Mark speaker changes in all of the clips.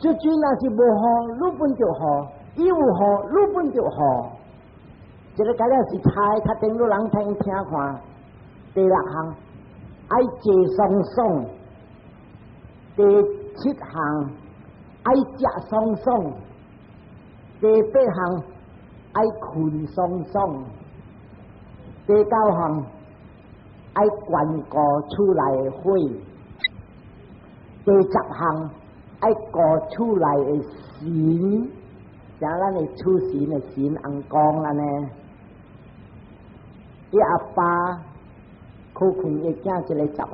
Speaker 1: 出水若是無雨，你本就雨；伊有雨，你本就雨。這个敢若是猜，較頂你人聽聽看。第六項愛坐爽爽，第七項愛食爽爽，第八項愛睏爽爽，第九項愛關顧厝內的火，第十項愛顧厝內的神，像咱的厝神的神翁公按呢。伊阿爸苦困伊囝這个十項，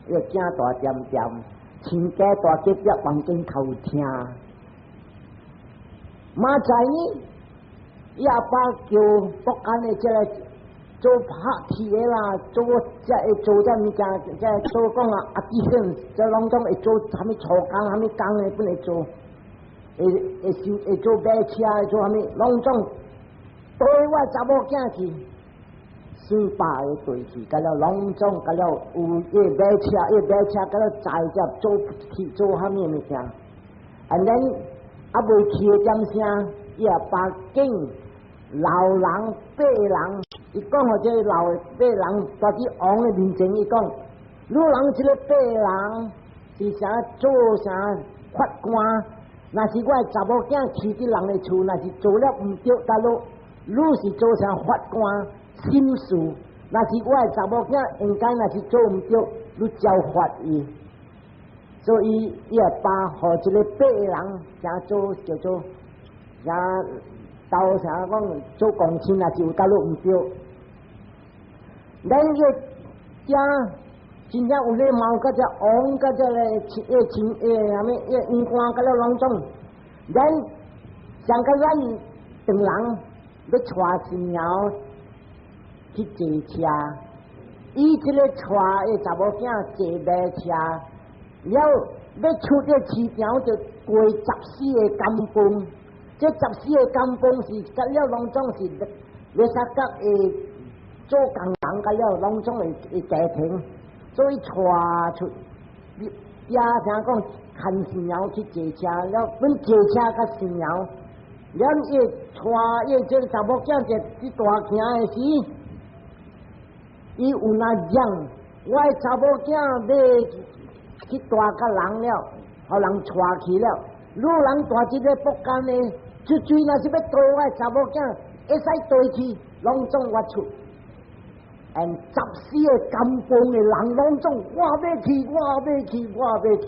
Speaker 1: 伊囝大點點，親家大隔壁房間頭聽。嘛在呢，伊阿爸叫福建的這个做拍鐵的啦，做這會做這物件，這做講啊，阿弟兄，這攏總會做啥物粗工、啥物工的，本會做，會會修會做馬車，會做啥物，攏總對我查某囝去，算百個對去，甲了攏總，甲了有伊馬車，伊馬車甲了載這做鐵做啥物物件，and then 猶未去的點聲，伊阿爸見老人八人，伊講予這个老八人蹛佇王的面前，伊講：汝人這个八人是啥做啥法官？若是我的查某囝去佇人的厝，若是做了毋對，大佬，汝是做啥法官審事？若是我的查某囝應該若是做毋對，汝照罰伊。所以伊阿爸予這个八人，正做叫做啥斗啥講做公親，若是有倒落毋對。咱個囝真正有禮貌，佮這王，佮這个親、親、啥物、黃官，佮了攏總。咱上個咱唐人欲帶新娘去坐車，伊這个帶的查某囝坐馬車，了欲出這市場就過十四个甘榜，這十四个甘榜是佮了攏總是咧薩甲會做工人，佮了攏總會會家庭，所以帶出也聽講牽新娘去坐車，了阮坐車佮新娘，了伊帶伊這个查某囝坐去大行的時，伊有那講，我的查某囝欲去大佮人了，予人帶去了。汝人蹛這个木工的，出嘴若是欲對我的查某囝，會使對去，攏總我出。And 十四个甘榜的人攏總，我欲去，我欲去，我欲去，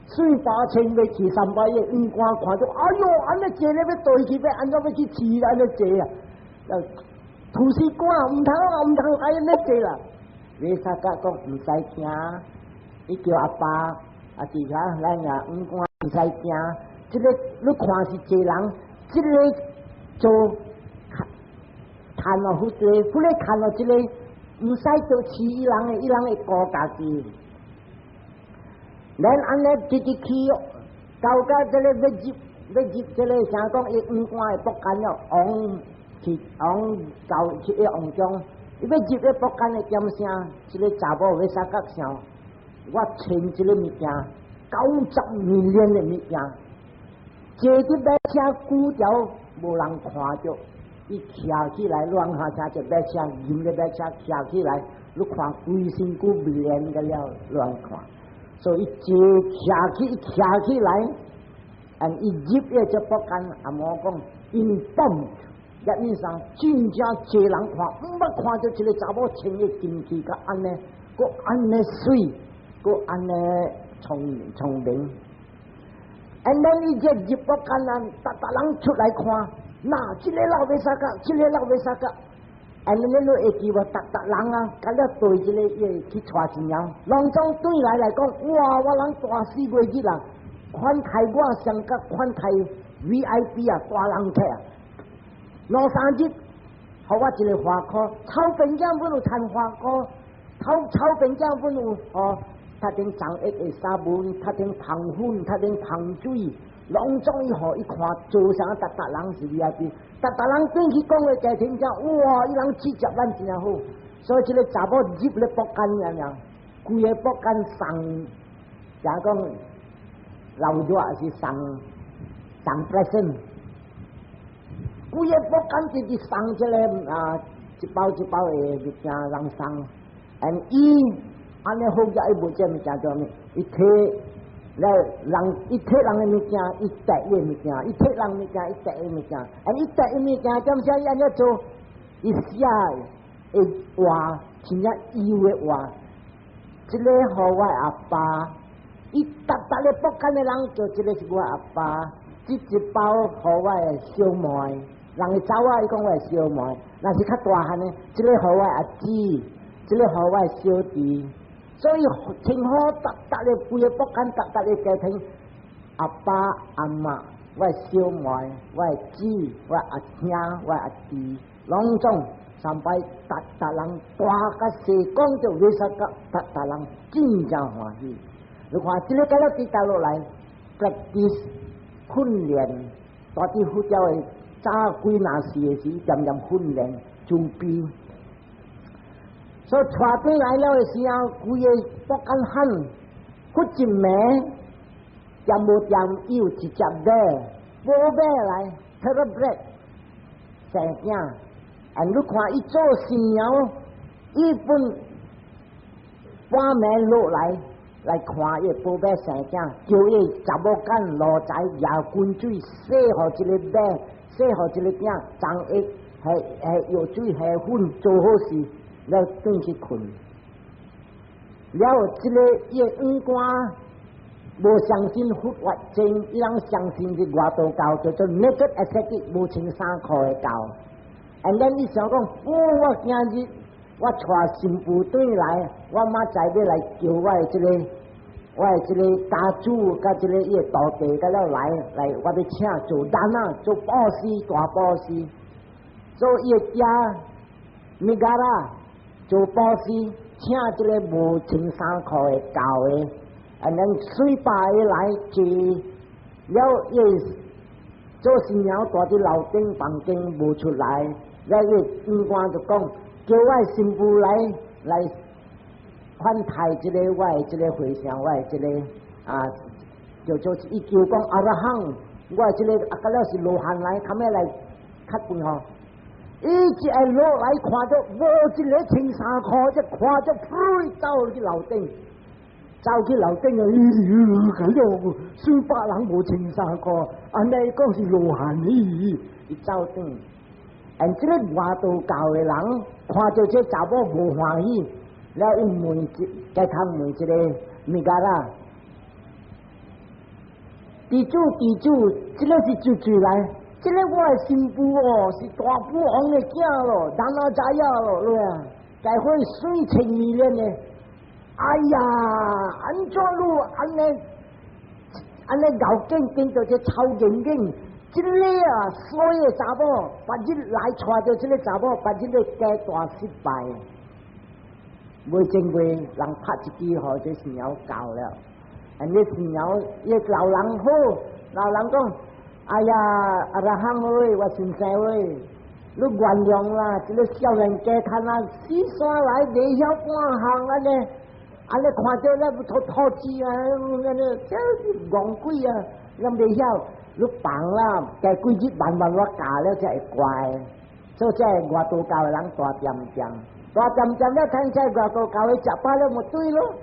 Speaker 1: 水八千欲去三百個，黃官看著，哎喲，按呢坐咧欲對去，欲按怎欲去飼按呢坐啊？吐司官毋通啊，毋通愛按呢坐啦。彌撒甲講毋使驚，伊叫阿爸，啊是啥，咱啊黃官毋使驚。這个你看是濟人，這个做看落好濟，彼个看落這个毋使做飼伊人的，伊人會顧家己。咱按呢直直去，到甲這个欲入欲入這个啥講，伊黃官的木間了，王去王到去個王宮，伊欲入個木間的點聲，這个查某欲啥甲想，我穿這个物件，90年的物件，坐佇馬車久條無人看著，伊徛起來亂下車就馬車，入咧馬車徛起來，你看規身軀面個了亂看，所以坐徛起徛起來，and 伊入個這木間，阿摩講因等，一面上真正濟人看，毋捌看著一个查某穿個金器佮按呢，閣按呢媠，閣按呢聰聰明。And then 伊這入木間啊，逐逐人出來看，那這个老彌撒甲，這个老彌撒甲。And then 你會記無？逐逐人啊，佮了對這个伊去帶新娘，攏總對來來講，哇！我人大四月日啊，款待我上甲款待 VIP 啊，大人客啊，兩三日，予我一个花箍，草便仔阮有趁花箍，草草便仔阮有哦，較頂長一的沙文，較頂香粉，較頂香水，攏總伊予伊看，做啥逐逐人是 VIP，逐逐人轉去講話家庭講，哇！伊人接待咱真好，所以這个查某入咧木間爾爾，規个木間送，誠講老熱是送送 present，規个福建直直送這个啊一包一包的物件人送，and 伊按呢好額伊無這物件做啥物？伊提來人，伊提人的物件，伊帶伊的物件，伊提人物件，伊帶伊物件，and 伊帶伊物件，點解伊按呢做？伊寫的話，真正油的話，這個予我阿爸，伊逐逐个福建的人叫這个是我阿爸，這一包予我的小妹，人會走啊，伊講我的小妹，若是較大漢的，這个予我阿姊，這个予我的小弟，所以聽好逐逐个規个福建逐逐个家庭，阿爸阿媽，我的小妹，我的姊，我的阿兄，我的阿弟，攏總三擺逐逐人大甲細講就袂使甲逐逐人真正歡喜。你看這个計了佇大陸來 practice 訓練，蹛佇佛教的早幾若時的時，漸漸訓練準備。所以帶轉來了的時候，規个福建漢佛一暝，掂無掂，伊有一隻馬，寶馬來，thoroughbred 生囝。啊！你看伊做新娘，伊本半暝落來來看伊寶馬生囝，叫伊查某囝奴才舀滾水洗予這个馬，洗予這个囝，昨下下下藥水下粉做好勢，了轉去睏。了這个伊的五官無相信佛法真，伊人相信是外道教叫做 naked ascetic 無穿衫褲的教。And then 伊想講，哦，我今日我帶新婦轉來，我明仔載欲來叫我的這个，我的這个家主佮這个伊的徒弟佮了來來，我欲請做 dana 做布施大布施，所以伊的囝 Migara 做布施，請這个無穿衫褲的教的，and then 水百个來坐，了伊做新娘蹛佇樓頂房間無出來。了伊五官就講，叫我新婦來來款待這个我的這个和尚，我的這个啊，叫做伊叫講阿羅漢，我這个啊，佮了是羅漢來，較尾來較近吼。伊一下落來看著無一个穿衫褲，才看著噗走去樓頂，走去樓頂啊！咦，佢樣數百人無穿衫褲，按呢講是羅漢咦，伊走轉。and 這个外道教的人看著這查某無歡喜，了伊問一，該通問一個物件啦。地主地主，這个是就轉來，這个我的新婦哦，是大富翁的囝咯，人哪知影咯，對啊，該會水清迷戀的。哎呀，按怎汝按呢？按呢𠢕見見著這臭硬硬。這个啊，所有的查某，別日來娶著這个查某，別日咧家大失敗。袂真袂人拍一支予這新娘教了，啊，你新娘伊老人好，老人講，哎呀，阿羅漢喂，我先生喂，你原諒啦，這个少年家看啊，死山來袂曉半項按呢，按呢看著咧吐吐舌啊，按呢這是戇鬼啊，咱袂曉。你放啦，加幾日慢慢我教了才會乖。所以這外道教的人大恬恬，大恬恬了，聽這外道教的食飽了，無對咯，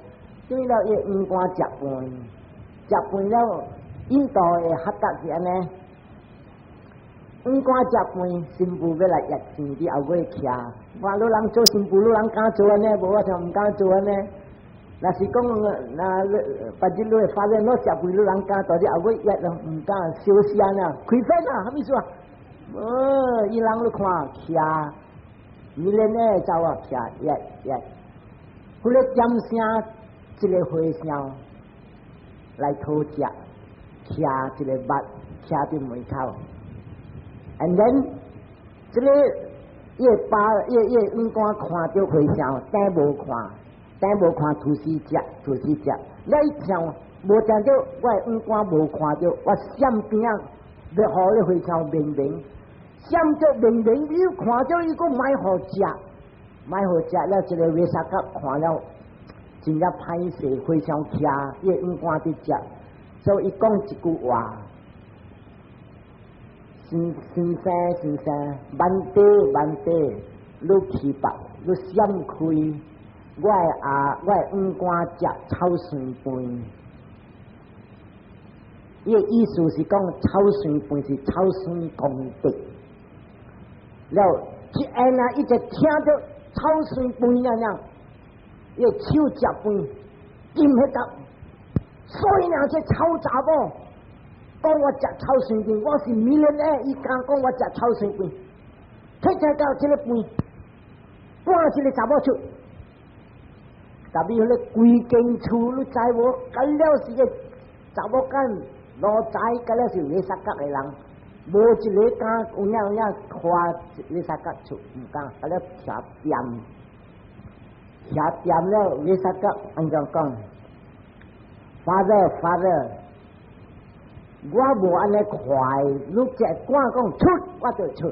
Speaker 1: 對了伊五官食飯，食飯了，印度的學習是按呢，五官食飯，新婦欲來掖錢佇後尾徛，看汝人做新婦，汝人敢做按呢？無我就毋敢做按呢。若是講，若別日你會發現，我食飯汝人敢蹛佇後尾掖咯，毋敢小聲啊，開飯啊，啥物意思啊？哦，伊人你看徛，你咧呢走啊徛掖掖，彼个點聲一个和尚來討食，徛一个襪徛佇門口，and then 這个伊爸伊伊五官看著和尚，等無看。等無看，吐司食，吐司食。你一想無聽著，我的五官無看著，我閃邊仔欲予咧和尚明明，閃著明明，你看著伊閣莫予食，莫予食了，這个衛薩甲看了，真正歹勢，和尚徛伊的五官佇食，所以講一句話，先先生先生，Bhante Bhante，你去吧，你閃開，我的阿我的五官食臭酸飯。伊的意思是講臭酸飯是臭酸功德。了，一按啊，伊就聽著臭酸飯啊樣，伊手食飯，金彼搭，所以呢，這臭查某講我食臭酸飯，我是 millionaire，伊敢講我食臭酸飯，退出到這个飯，趕這个查某出，特別彼个規間厝你知無？甲了是個查某囝奴才，甲了是袂殺角的人。無一个敢有影有影看袂殺角出，毋敢，甲了徛掂，徛掂了袂殺角按怎講？Father Father，我無按呢快，你只管講出，我就出。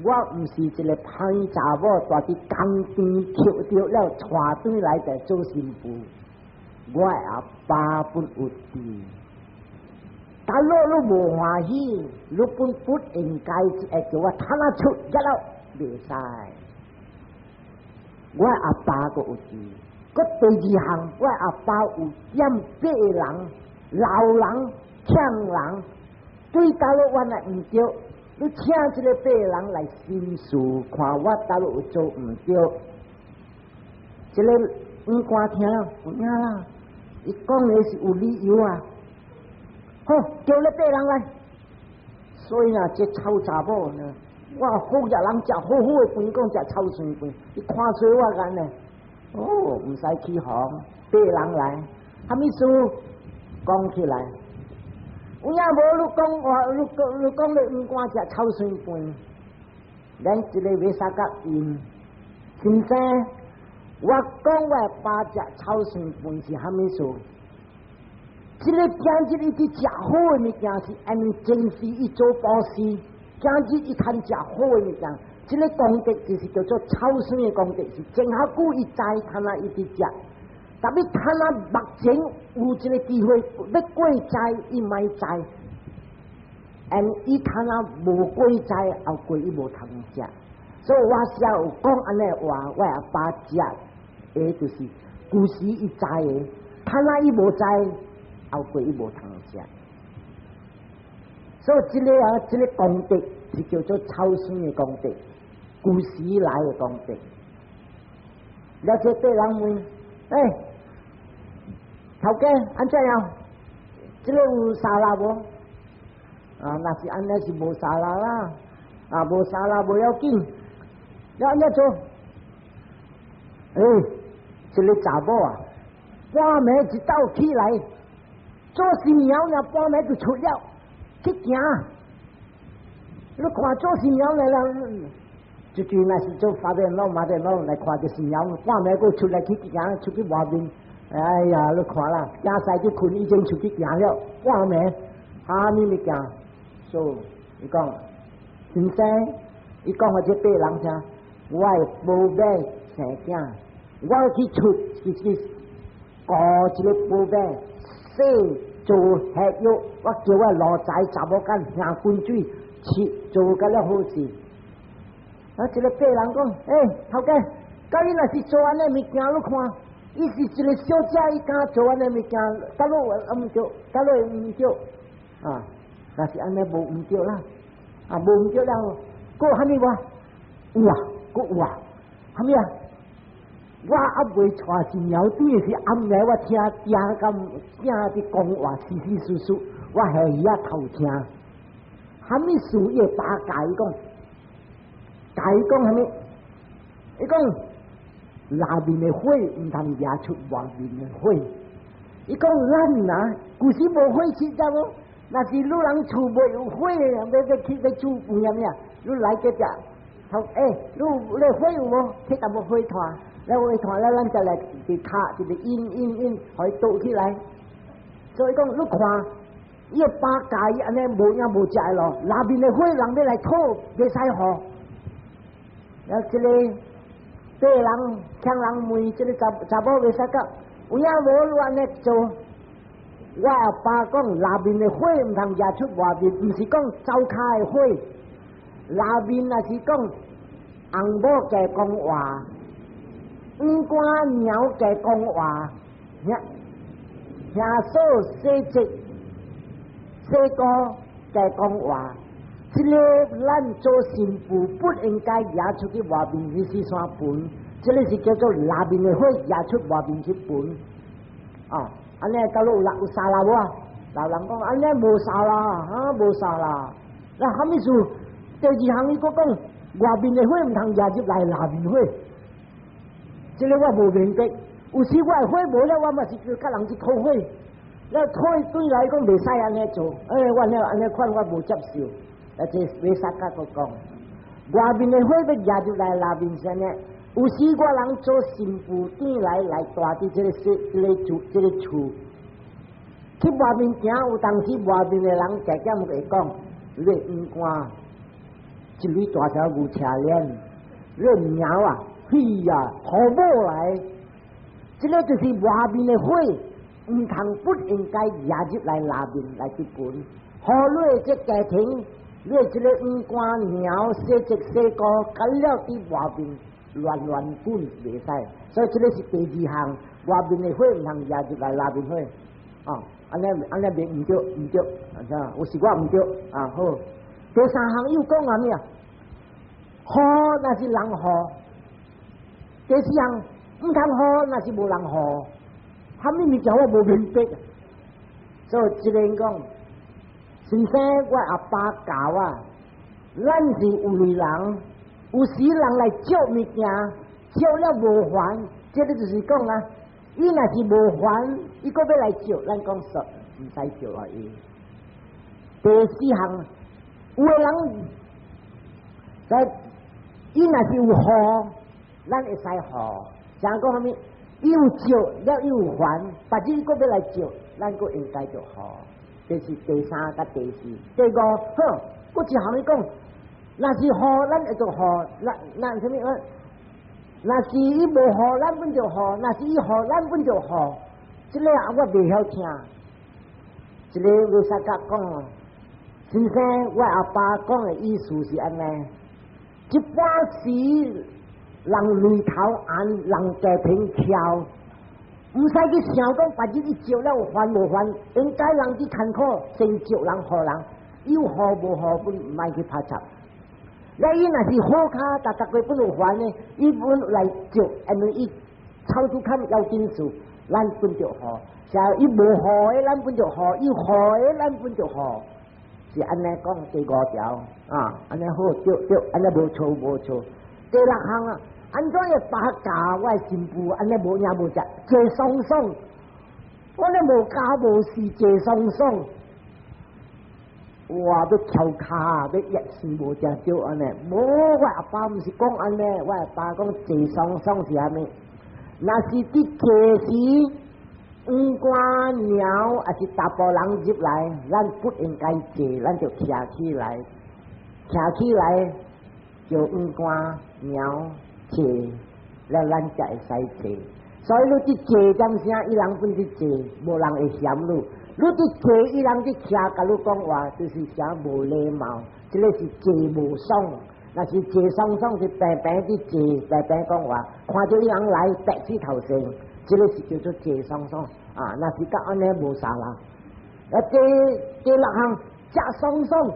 Speaker 1: 我毋是一个歹查某，蹛佇江邊抾著了，帶轉來來做新婦。我的阿爸本有智。假如你無歡喜，你本不應該會叫我褪仔出一了，袂使。我阿爸閣有智，閣第二項，我阿爸有點八个人、老人、強人，對倒落我若毋對，你請這个八个人來審視，看我倒落有做毋對。這个五官聽有影啦，伊講的是有理由啊。好，叫你八人來。所以啊，這臭查某呢，我好食人食好好的飯，講食臭酸飯，伊看衰我按呢。哦，毋使起哄，八人來，啥物事講起來？有影無？你講話，你講你講你毋敢食臭酸飯，咱一个袂使甲因先生，我講我爸食臭酸飯是啥物事？這个今日伊佇食好的物件是按前世伊做布施，今日伊通食好的物件，這个功德就是叫做臭酸的功德，是前較久伊知，通啊伊佇食，特別通啊目前有這个機會欲過知，伊莫知，and 伊通啊無過知，後過伊無通食，所以我才有講按呢話，我阿爸食的就是舊時伊知的，通啊伊無知。後過伊無通食，所以這个啊，這个功德是叫做臭酸的功德，舊時來的功德。了這八人問，欸，頭家按怎樣？這个有沙拉無？啊，若是按呢是無沙拉啦，啊，無沙拉無要緊，要按怎做？欸，這个查某啊，半暝一斗起來。做新娘呢，半暝就出了去行。你看做新娘來了，就就若是做 father-in-law mother-in-law 來看著新娘，半暝閣出來去行，出去外面。哎呀，你看啦，行使去睏已經出去行了，半暝啥物物件？所以伊講，先生，伊講予這八人聽，我的寶馬生囝，我去出去去雇一个寶馬。洗做合約，我叫我奴才查某囝行滾水，切做甲了好勢。啊，這个八人講，欸，頭家，佮伊若是做按呢物件，你看，伊是一个小姐，伊敢做按呢物件，倒落毋對，倒落毋對，啊，若是按呢無毋對啦，啊，無毋對了，閣有啥物無？有啊，閣有啊，啥物啊？我猶未娶新娘，對是暗暝我聽囝佮囝佇講話，稀稀疏疏，我下耳仔偷聽。啥物事伊會爸共伊講，共伊講啥物？伊講內面的火毋通惹出外面的火。伊講咱啊，舊時無火氣知無？若是你人厝無有火，欲去欲煮飯啥物啊？你來隔壁，頭欸，你你火有無？提淡薄火炭。了火炭了，咱再來佇跤，一直引引引，予伊倒起來。所以講，你看，伊个爸共伊按呢無影無跡的咯，內面的火人欲來討，袂使予。了，這个八人向人問，這个查查某袂使講，有影無你按呢做？我阿爸講內面的火毋通惹出外面，毋是講灶跤的火，內面若是講翁某加講話，黃鸛貓加講話，兄兄嫂細侄細哥加講話，這個咱做新婦不應該惹出去外面去四山分，這個是叫做內面的火惹出外面去分，啊。按呢到落有有沙啦無啊？老人講按呢無沙啦，哈無沙啦。那啥物事？第二項伊閣講外面的火毋通惹入來內面火，這個我無明白。有時我的火無了，我嘛是共人去討火。了討對來講袂使按呢做，欸，我呢按呢款我無接受。啊，這衛薩迦閣講，外面的火欲惹入來內面是按呢。有時我人做新婦轉來來住佇這個室、這個厝、這個厝，去外面行，有當時外面的人漸漸會講，你黃鸛一蕊大條牛車鏈，你貓啊，嘿呀，討某來，這個就是外面的火，毋通不應該惹入來內面來去分。予你這家庭，你這個黃鸛貓細隻細個，佮了佇外面亂亂滾袂使，所以這個是第二項，外面的火毋通惹入來內面火，啊，按呢按呢袂毋對毋對，啊，有時我毋對，啊好。第三項又講啥物啊？予若是人予，第四項毋通予，若是無人予，啥物物件我無明白。所以這個講，先生我阿爸教我，咱是有類人。有時人來借物件，借了無還，這個就是講啊，伊若是無還，伊閣欲來借，咱講說毋使借啊伊。第四項，有的人在伊若是有予，咱會使予。像講啥物，伊有借了伊有還，別日伊閣欲來借，咱閣應該著予。這是第三佮第四，第五好，閣一項伊講。若是予，咱會著予，咱咱啥物？若是伊無予，咱本就予；若是伊予，咱本就予。這個啊，我袂曉聽。這個衛薩迦講，先生，我阿爸講的意思是按呢：一般時人眉頭絚，人家庭翹，毋使去想講別日伊借了有還無還，應該人去艱苦，先借人予人，有予無予本莫去拍插。了伊若是好跤，逐逐個本有還呢，伊本來借，因為伊操作較要緊事，咱本著予。像伊無予的，咱本著予；伊予的，咱本著予。是按呢講第五條啊，按呢好對對，按呢無錯無錯。第六項啊，按怎會爸教我的新婦？按呢無影無跡，坐爽爽，我呢無家無事坐爽爽。哇！欲翹跤，欲壓死無誠對按呢。無，我阿爸毋是講按呢，我阿爸講坐爽爽是啥物？若是佇坐時，黃鸛貓抑是查埔人入來，咱不應該坐，咱就徛起來，徛起來叫黃鸛貓坐，了咱才會使坐。所以你佇坐點聲，伊人本佇坐，無人會嫌你。你佇坐，伊人佇徛，共你講話，就是啥無禮貌。這個是坐無爽，若是坐爽爽是平平佇坐，平平講話，看著伊人來，白起頭先，這個是叫做坐爽爽。啊，若是佮按呢無啥啦。啊，第第六項食爽爽，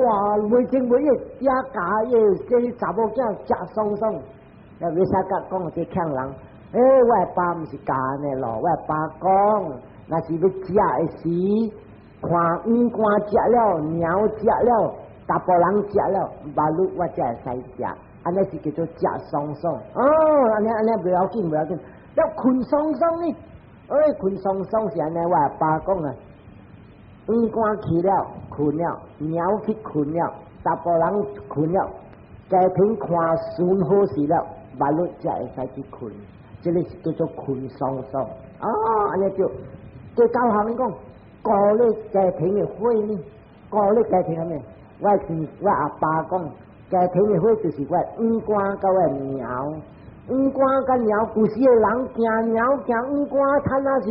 Speaker 1: 哇，袂情袂義，食家伊這查某囝食爽爽，啊，衛薩迦講這嗆人，欸，我阿爸毋是教按呢咯，我阿爸講，若是欲食的時，看黃鸛食了，貓食了，查埔人食了，馬路我才會使食，按呢是叫做食爽爽。哦，按呢按呢袂要緊袂要緊，欲睏爽爽呢？欸，睏爽爽是按呢，我阿爸講啊，黃鸛去了，睏了，貓去睏了，查埔人睏了，家庭看順好勢了，馬路才會使去睏，這個是叫做睏爽爽。啊，按呢就第九項你講，顧你家庭的火呢？顧你家庭啥物？我是我阿爸講，家庭的火就是我黃鸛佮我貓，黃竿佮貓，舊時的人驚貓驚黃竿，睇那是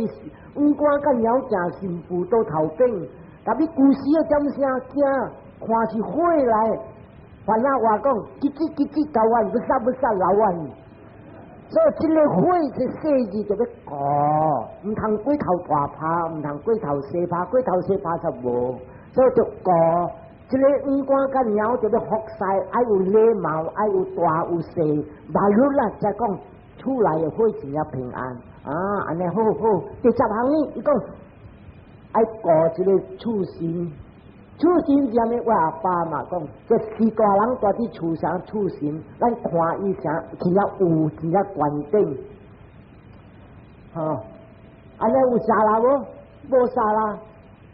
Speaker 1: 黃竿佮貓行新婦倒頭頂。特別舊時的點聲驚，看是火來，番仔話講，吱吱吱吱交完，欲殺欲殺流完。所以這个火這細字就欲顧，毋通過頭大拍，毋通過頭細拍，過頭細拍就無，所以就顧。這个黃竿佮貓就欲服侍，愛有禮貌，愛有大有細，馬路啦，才講厝內的火真正平安啊！按呢好好。第十項呢，伊講愛顧這个厝神，厝神是啥物？我阿爸嘛講，這四大人蹛佇厝上厝神，咱看伊啥，真正有真正關頂，吼！按呢有殺啦無？無殺啦，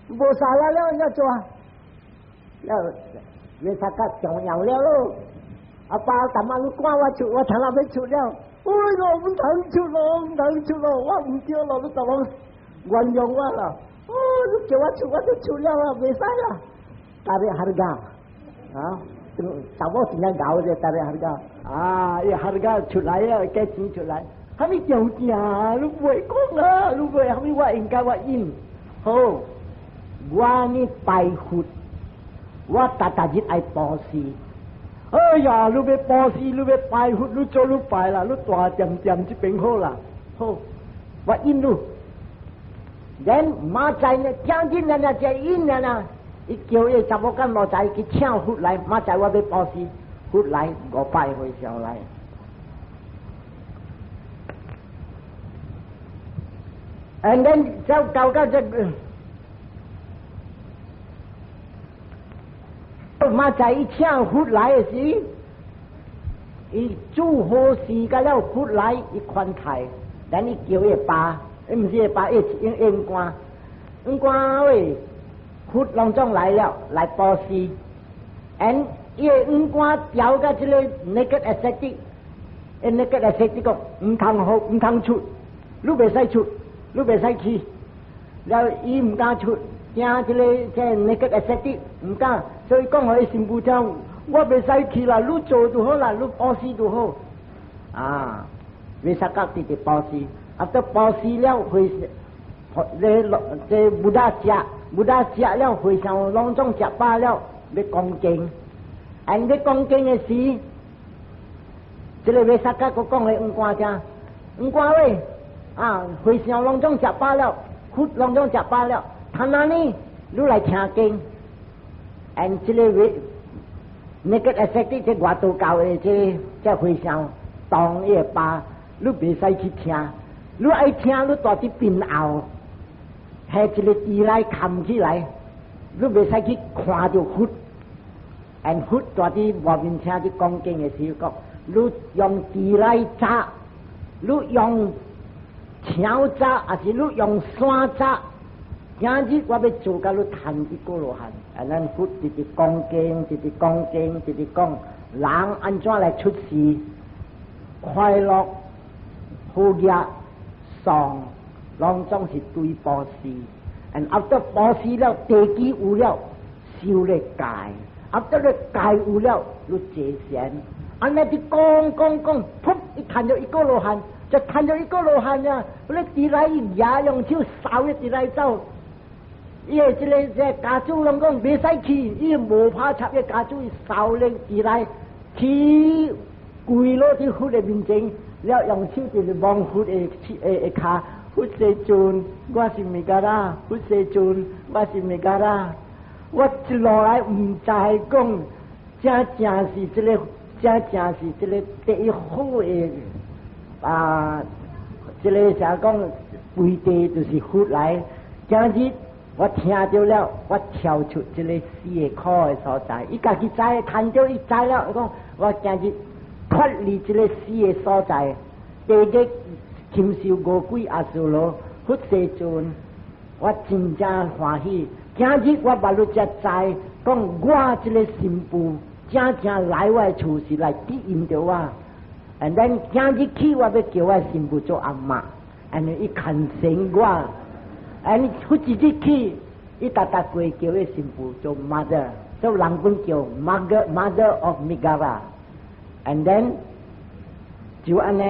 Speaker 1: 無殺啦了，按怎做啊？了，你大家重要了咯。阿爸，逐晚你趕我出，我從來欲出了。哎喲，毋通出咯，毋通出咯，我毋對咯，你逐攏原諒我啦。哦，你叫我出，我就出了啊，袂使啦。Tarik harga，啊，查某真正𠢕者，tarik harga，啊，伊 harga 出來啊，價錢出來，啥物條件？你袂講啊，你袂啥物？我應該我應。好，我呢拜佛。我逐逐日愛布施，哎呀，你欲布施，你欲拜佛，你做你拜啦，你大恬恬這邊好啦，好，我應你。然明仔呢，聽見了呢，這應了呢，伊叫伊查某囝某仔去請佛來，明仔我欲布施，佛來五百和尚來。And then 就搞到這個。明仔伊請佛來的時，伊做好事甲了佛來，伊款待，咱伊叫伊爸，伊毋是伊爸，伊是黃竿，黃竿喂，佛攏總來了，來布施，and 伊的黃竿調甲這个 naked ascetic，伊 naked ascetic 講毋通好，毋通出，你袂使出，你袂使去，了伊毋敢出。驚這个這 naked ascetic 毋敢，所以講予伊新婦聽，我袂使去啦，你做就好啦，你布施就好。啊，彌薩甲直直布施，啊，得布施了，回咧落這 Buddha 食，Buddha 食了，和尚攏總食飽了，欲講經，按欲講經的時，這个彌薩甲閣講予黃竿聽，黃竿喂，啊，和尚攏總食飽了，佛攏總食飽了。他那呢？你來聽經，and 這个位，naked ascetic 這外道教的這這和尚當伊的爸，你袂使去聽，你愛聽你蹛佇邊後，彼一个豬來崁起來，你袂使去看著佛，and 佛蹛佇外面聽你講經的時候講，你用豬來紮，你用牆紮，抑是你用山紮？今日我欲做甲你趁一個羅漢，啊，咱佛直直講經，直直講經，直直講人按怎來出世，快樂、好業、喪，攏總是對布施。and after 布施了，地基有了，修咧戒，after 咧戒有了，你坐禪。按呢佇講講講，噗！伊趁著一個羅漢，就趁著一個羅漢呀！你佇來伊舉用手掃伊佇來走。伊個這个這家主攏講袂使去，伊無拍插伊家主伊掃咧佇來去跪落佇佛的面前，了用手就是摸佛的的跤，佛世尊，我是米伽拉，佛世尊，我是米伽拉，我一路來毋知講，真正是這个，真正是這个第一好的啊，這个啥講，背地就是佛來，今日。我聽著了，我跳出這个死的苦的所在。伊家己知，趁著伊知了，伊講我今日脫離這个死的所在，地獄禽獸餓鬼阿修羅，佛世尊，我真正歡喜。今日我目睭才知，講我這个新婦真正來我的厝是來指引著我。And then 今日起我欲叫我新婦做阿嬤，and 伊牽成我。哎，佛一日起，伊逐逐過叫伊新婦做 mother，做人本叫 mother mother of Migara。And then 就按呢，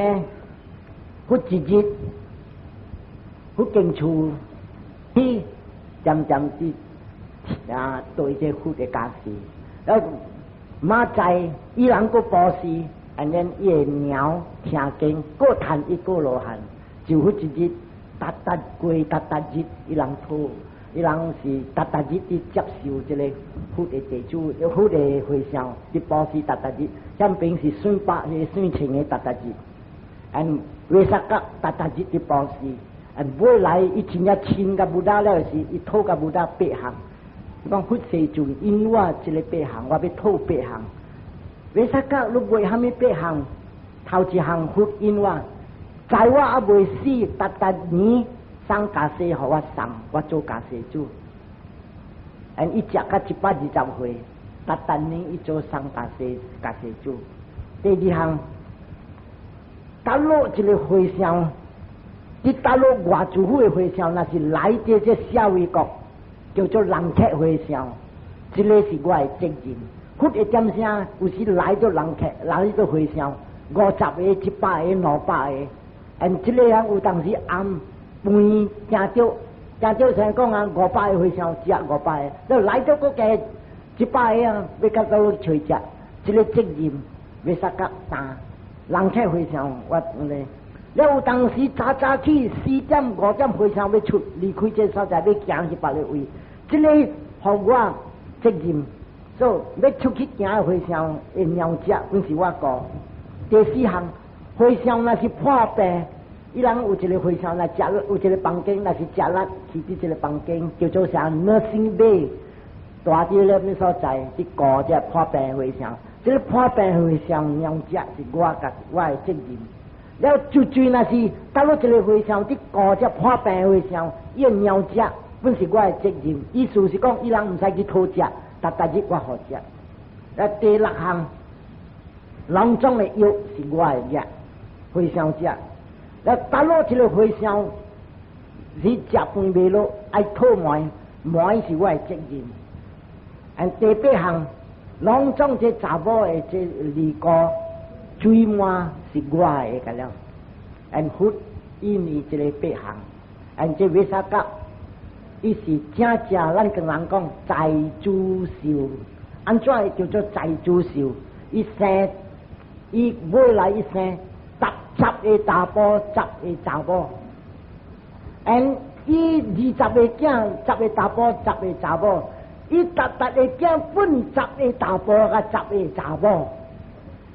Speaker 1: 佛一日，佛間厝，去漸漸佇啊對這佛的加持，然後馬在伊人閣布施，and then 伊的娘聽經，閣趁一個羅漢，就佛一日，逐逐過逐逐日，伊人討，伊人是逐逐日佇接受這个佛的地主，佛的和尚佇布施逐逐日，像平時算百個算千个逐逐日，and 彌薩葛逐逐日佇布施，and 尾來伊真正親共 Buddha 了時，伊討共 Buddha 八項，伊講佛世尊引我這个八項，我欲討八項。彌薩葛，你問蝦米八項？頭一項佛引我，在我猶未死，逐逐年送袈裟予我送，我做袈裟主。and 伊食到120歲，逐逐年伊做送袈裟袈裟主。第二項，大陸一个和尚，佇大陸外祖父的和尚，若是來佇這舍衛國，叫做人客和尚，這个是我的責任。佛一點聲，有時來做人客，來做和尚，50個、100個、200個，and 這个人有當時暗飯誠少，誠少先講啊，500個和尚食500個，來到閣加100個啊，欲較倒去揣食，這个責任欲煞較擔。人客和尚，我呢，了有當時早早起4點5點和尚欲出離開這所在，欲行去別个位，這个予我責任。所以欲出去行的和尚的糧食，本是我顧。第四項，和尚若是破病，伊人有一个和尚來食，有一个房間，若是食力去佇這个房間，叫做啥 nursing bay，蹛佇咧物所在，去顧這破病和尚。這个破病和尚糧食是我共我的責任。了最最若是倒落一个和尚佇顧這破病和尚，伊的糧食本是我的責任。意思是講，伊人毋使去討食。逐逐日我予食。啊，第六項，攏總的藥是我的業，和尚食。啊，倒落一个和尚是食飯袂落，愛討糜，糜是我的責任。啊，第八項，攏總這查某的這二個水滿是我的個了。and 佛因伊這个八項，and 這彌薩葛，伊是正正咱跟人講財主壽，按怎會叫做財主壽？伊生伊尾來伊生十個查埔，十個查某，and 伊20個囝，十個查埔，十個查某，伊逐逐个囝分十個查埔佮十個查某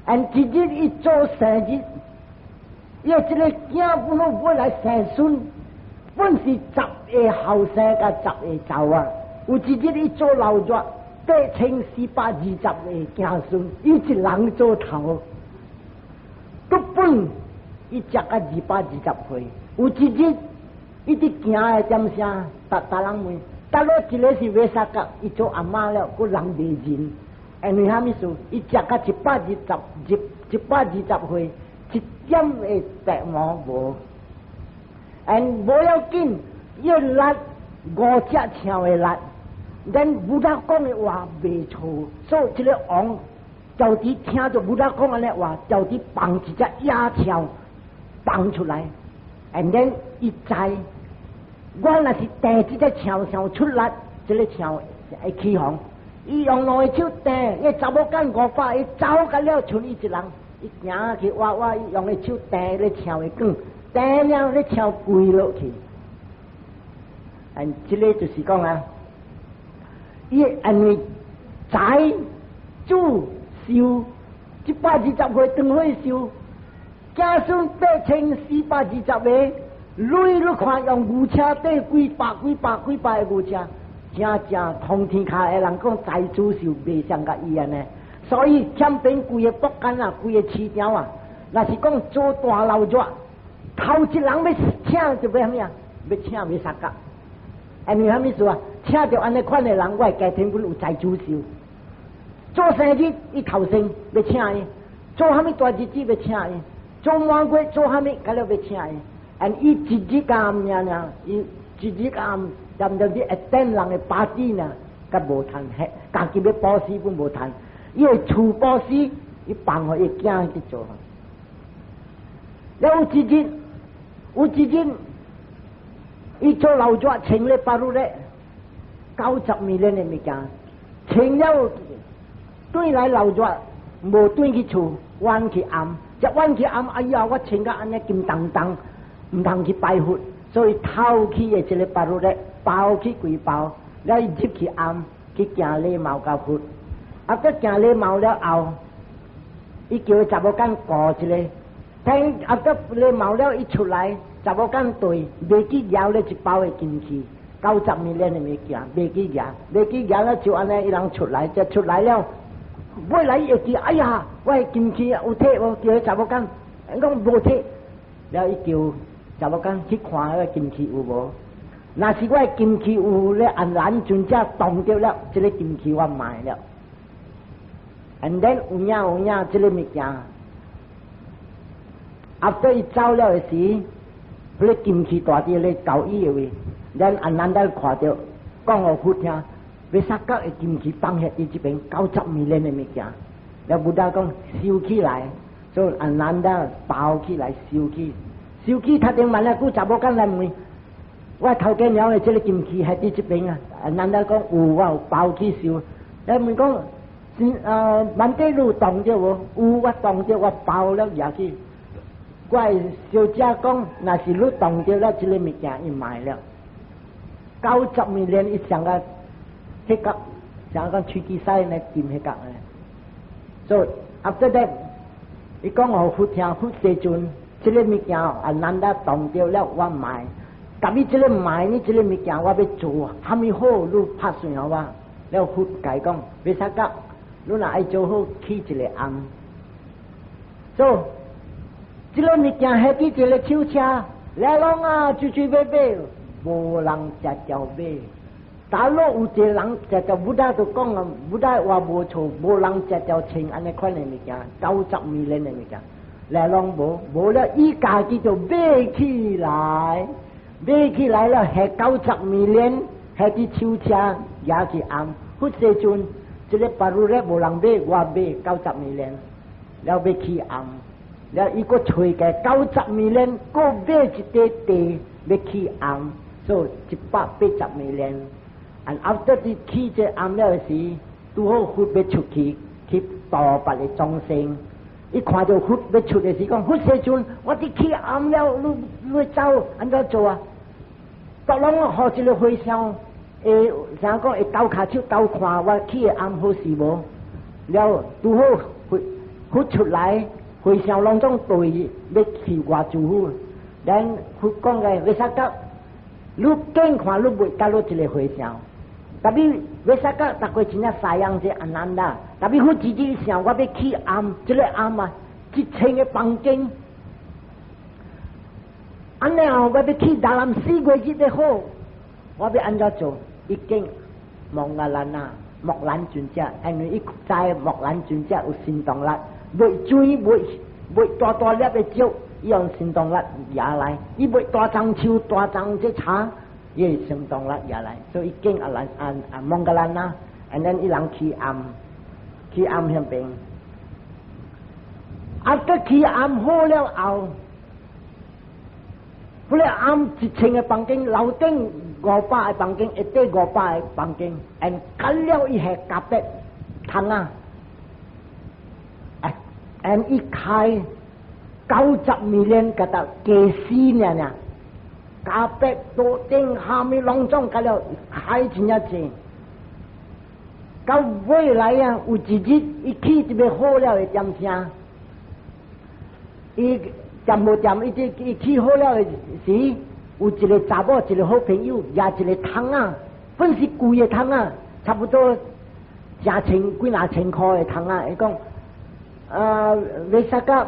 Speaker 1: ，and 一日伊做生日，伊這个囝本來尾來生孫，本是十個後生佮十個查某，有一日伊做老熱，8420個子孫，伊一人做頭，閣本伊食到220歲。有一日伊佇行的點聲，逐逐人問，倒落一个是彌薩葛，伊做阿嬤了，閣人袂認，因為蝦米事？伊食到120、120歲，一點的白毛無。and 無要緊，伊力五隻象的力，咱 Buddha 講的話袂錯，所以這个王就佇聽著 Buddha 講按呢話，就佇放一隻野象放出來，and then 伊知，我若是掟這隻象上出力，這个象會起防。伊用兩个手掟，伊查某囝500，伊走甲了，賰伊一人，伊行去挖挖，伊用个手掟咧象的頸。掟了咧象跪落去，and 這个就是講啊，伊因為財主壽120歲長歲壽，子孫8420個，鐳你看用牛車綴幾百幾百幾百个牛車，真正通天下的人講財主壽袂上共伊按呢，所以欠邊規个北間啊，規个市場啊，若是講做大老熱，頭一人欲請就欲啥物啊？欲請彌薩葛，因為啥物事啊？請著按呢款的人，我的家庭本有財主壽。做生日伊頭先欲請伊，做啥物大日子欲請伊，做滿月做啥物，佮了欲請伊。and 伊一日暗爾爾，伊一日暗踮踮佇會等人的 party 呢，佮無趁，家己欲布施本無趁，伊的厝布施，伊放予伊囝去做。了有一日，有一日，伊做老熱穿咧巴魯咧，90 million 的物件，穿了轉來老熱，無轉去厝，彎去暗，一彎去暗，哎呀，我穿甲按呢金當當，毋通去拜佛，所以偷去的這个巴魯咧，包去規包，了伊入去暗去行禮貌共佛，啊，閣行禮貌了後，伊叫查某囝顧一个，聽啊，閣禮貌了伊出來，查某囝對，袂記攑咧一包的金器，90 million 的物件，袂記攑，袂記攑了就按呢，伊人出來，就出來了。尾來伊會記，哎呀，我的金器有提無？叫彼查某囝，講無提，了伊叫查某囝去看彼个金器有無。若是我的金器有咧，阿難尊者動著了，這个金器我賣了。And then 有影有影，這个物件，after 伊走了的時，彼个金器蹛佇咧交椅的位，咱阿難陀看著，講予佛聽，欲殺甲的金器放遐佇這邊90 million 的物件，了 Buddha 講收起來，所以阿難陀包起來收起，收起頭頂萬了久查某囝來問，我頭家娘的這个金器還佇這邊啊？阿難陀講有，我有包起收，了問講。萬底你有動著無？有，我動著，我包了舉去。我的小姐講，若是你動著了，這个物件伊賣了。90 million伊上個彼個，像講喙齒屎呢，掂彼個呢。所以 after that，伊講予佛聽，佛世尊，這个物件阿難陀動著了，我賣。共伊這个賣呢，這个物件我欲做，蝦米好，你拍算予我。了佛共伊講，別煞甲。你若愛做好，起一个庵，做這个物件彼佇一个手車，來攏啊，追追買買，無人食著買。大陸有一个人食著，Buddha 都講啊，Buddha 話無錯，無人食著穿按呢款的物件，90 million 的物件，來攏無，無了，伊家己就買起來，買起來了，彼90 million，彼佇手車舉去庵，佛世尊。這个巴魯咧無人買，我買90 million，了欲起庵，了伊閣揣個90 million，閣買一塊地欲起庵，所以180 million。And after 伊起這庵了時，拄好佛欲出去去度別个眾生，伊看著佛欲出的時，講佛世尊，我佇起庵了，你你走按怎做啊？逐攏予一个和尚。會啥講會鬥跤手鬥看我起的庵好勢無？了拄好佛佛出來，和尚攏總對欲去外諸府，咱佛講的欲殺甲，你見看你袂甲落一个和尚，特別欲殺甲逐個真正西洋這阿難啦，特別佛自己想我欲起庵，這个庵啊，一千个房間，按呢後我欲起大南4月日的好，我欲按怎做？伊見摩訶蘭啊，目連尊者，因為伊知目連尊者有神通力，袂水袂袂大大粒的石，伊用神通力舉來；伊袂大樟樹大樟這柴，伊會神通力舉來。所以伊見阿蘭阿阿摩訶蘭啊，and then 伊人起庵，起庵彼邊，啊，閣起庵好了後，彼个庵一千个房間，樓頂五百个房間，下底五百個房間，and 隔了伊彼 carpet 窗仔，and 伊開90 million 共搭家私爾爾，carpet 桌頂下面攏總隔了開真正濟。到尾來啊，有一日伊起一个好了的點聲，伊。掂無掂？伊這伊起好了的時，有一个查某，一个好朋友，舉一个窗仔，本是貴的窗仔，差不多成千幾若千箍的窗仔。伊講，啊，欲殺甲，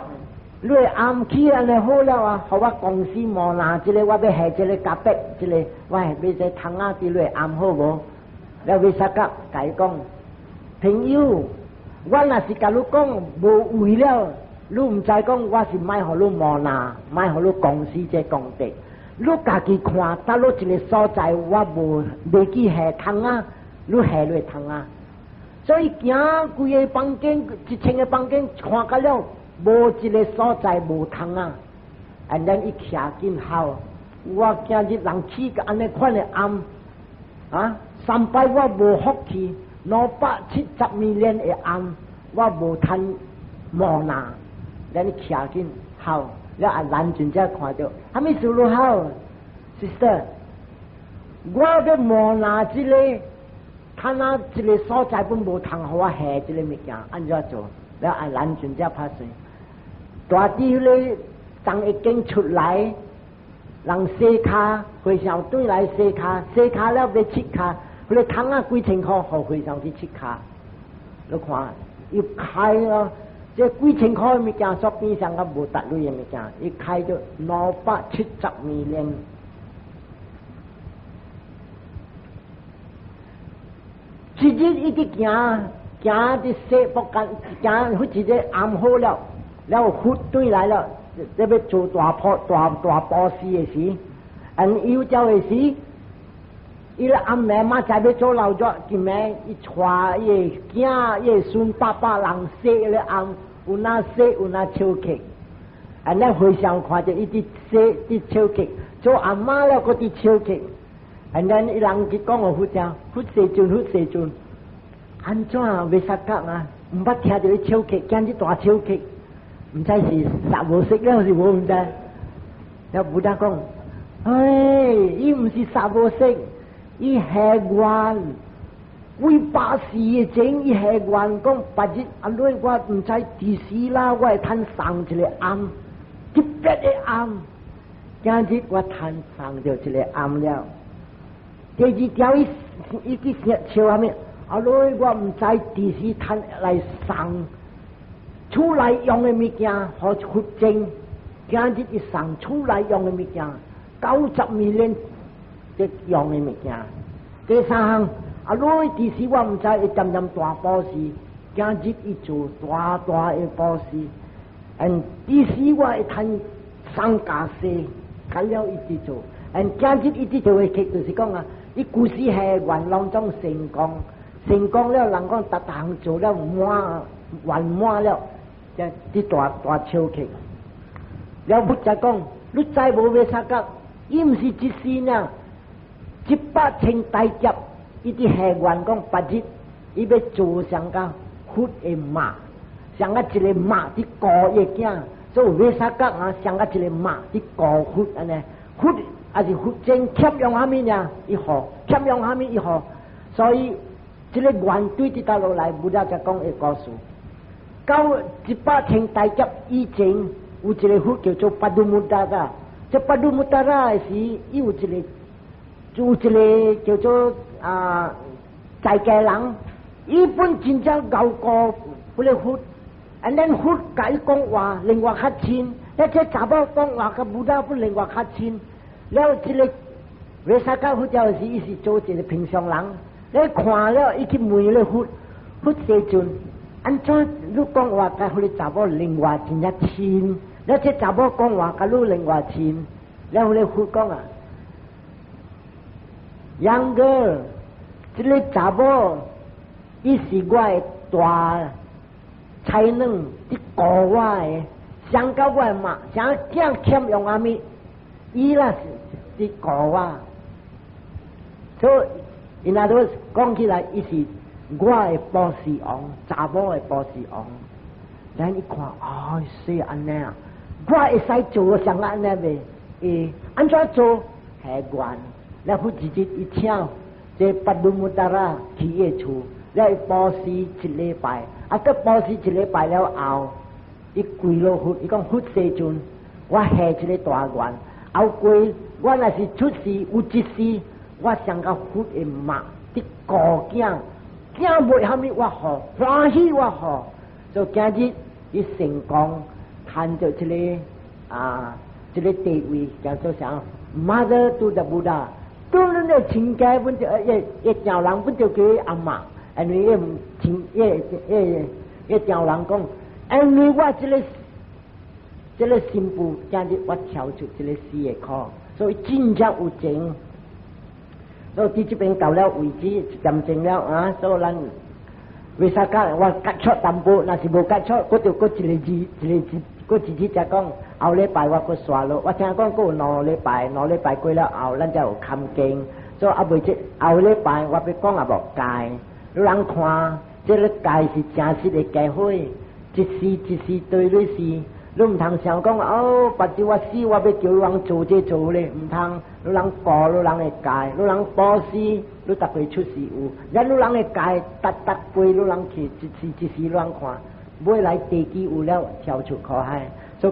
Speaker 1: 你的庵起按呢好了啊，予我公司無拿這个，我欲下這个 carpet，這个我欲買這窗仔佇你的庵好無？了欲殺甲，共伊講，朋友，我若是共你講無為了。你毋知講我是莫予你無拿，莫予你公司這功德。你家己看，佗落一个所在，我無袂記下窗仔，你下落窗仔。所以行規个房間，一千个房間看甲了，無一个所在無窗仔。，and then 伊徛緊哭，我今日人起個按呢款的暗，啊，三擺我無福氣，270 million 的暗，我無趁無拿，咱你徛緊哭，了阿蘭尊者看著，啥物事你哭，sister，我欲摩納這个，看那一个所在本無通予我下這个物件，按怎做？了阿蘭尊者拍算，大啲彼个當一經出來，人洗跤，和尚轉來洗跤，洗跤了欲拭跤，彼个窗仔幾千箍，予和尚去拭跤。你看，伊開咯，這幾千箍的物件，所變上較無值鐳的物件，伊開咗270 million。一日伊佇行，行佇西北間，行彼一个暗好了，了佛轉來了，這欲做大破大大布施的時，按有朝的時，伊咧暗暝嘛才欲做老熱，今暝伊帶伊的囝、伊的孫百百人洗咧暗，有哪洗有哪笑客，按呢和尚看著伊佇洗佇笑客，做阿媽了閣佇笑客。按呢伊人去講予佛聽，佛世尊，佛世尊，按怎袂察覺啊？毋捌聽著伊笑客，今日大笑客，毋知是煞無識了是無毋知。了 Buddha 講，唉，伊毋是煞無識，伊下願，幾百世的前伊下願講，別日阿女我毋知佇時啦，我會通送一个頷，特別的頷，今日我通送著一个頷了。第二條伊伊去笑啥物？阿女我毋知佇時通來送厝內用的物件，予佛證。今日伊送厝內用的物件，90 million 的用的物件。第三項，阿女佇時我毋知會漸漸大布施，今日伊做大大的布施。嗯，佇時我會通送袈裟，甲了伊佇做。嗯，今日伊佇做的劇就是講啊。伊舊時下願攏總成功，成功了，人講逐項做了滿圓滿了，才佇大大笑客。了佛才講，你知無欲察覺？伊毋是一時爾，100千大劫，伊佇下願講，別日伊欲做上個佛的媽，像個一个媽佇顧伊囝，所以欲察覺啊，像個一个媽佇顧佛按呢，佛。還是佛真欠用啥物爾，伊予欠用啥物伊予，所以這个願對佇倒落來，Buddha 才講一個故事。到100千大劫以前，有一个佛叫做 Padumuttara。這 Padumuttara 的時，伊有一个，有一个叫做啊在家人，伊本真正𠢕顧彼个佛，and then 佛共伊講話，另外較親，那這查某講話佮 Buddha 本另外較親。了，這个 Visakha 佛教時，伊是做一个平常人。你看了，伊去問咧佛，佛世尊，按怎你講話佮彼个查某另外真正親？了，這查某講話佮你另外親？了，彼个佛講啊，楊哥，這个查某，伊是我的大才能，佇顧我的，想到我的媽，啥囝欠用啥物？伊啦是佇顧我，所以伊若都講起來，伊是我的布施王，查某的布施王。咱一看，哦，是按呢啊，我會使做像按呢袂？會按怎做？下願，了佛直接伊請這 Padumuttara 去伊厝，了伊布施一禮拜，啊，閣布施一禮拜了後，伊跪落佛，伊講佛世尊，我下一个大願。後過我若是出世有一世，我上甲佛的媽佇顧囝，囝袂蝦米我予，歡喜我予，所以今日伊成功趁著這个啊，這个地位叫做啥？Mother to the Buddha，當然的親家本就一一丈人本就叫伊阿嬤，因為伊親伊伊伊丈人講，因為我這个。這个新婦今日我跳出這个死的苦，所以真正有情。所以佇這邊到了為止，一點鐘了啊！所以咱 Visakha 我割出淡薄，若是無割出，閣著閣一个字，一个字，閣直直才講後禮拜我閣煞落，我聽講閣有兩禮拜，兩禮拜過了後，咱才有堪經。所以啊未這後禮拜我欲講啊無戒，你人看這个戒是誠實的機會，一時一時對你是，你毋通想講哦，別日我死我欲叫人做這做彼，毋通，你人顧你人的戒，你人布施，你逐擺出世有，咱你人的戒，逐逐輩你人去，一時一時你人看，尾來地基有了，跳出苦海。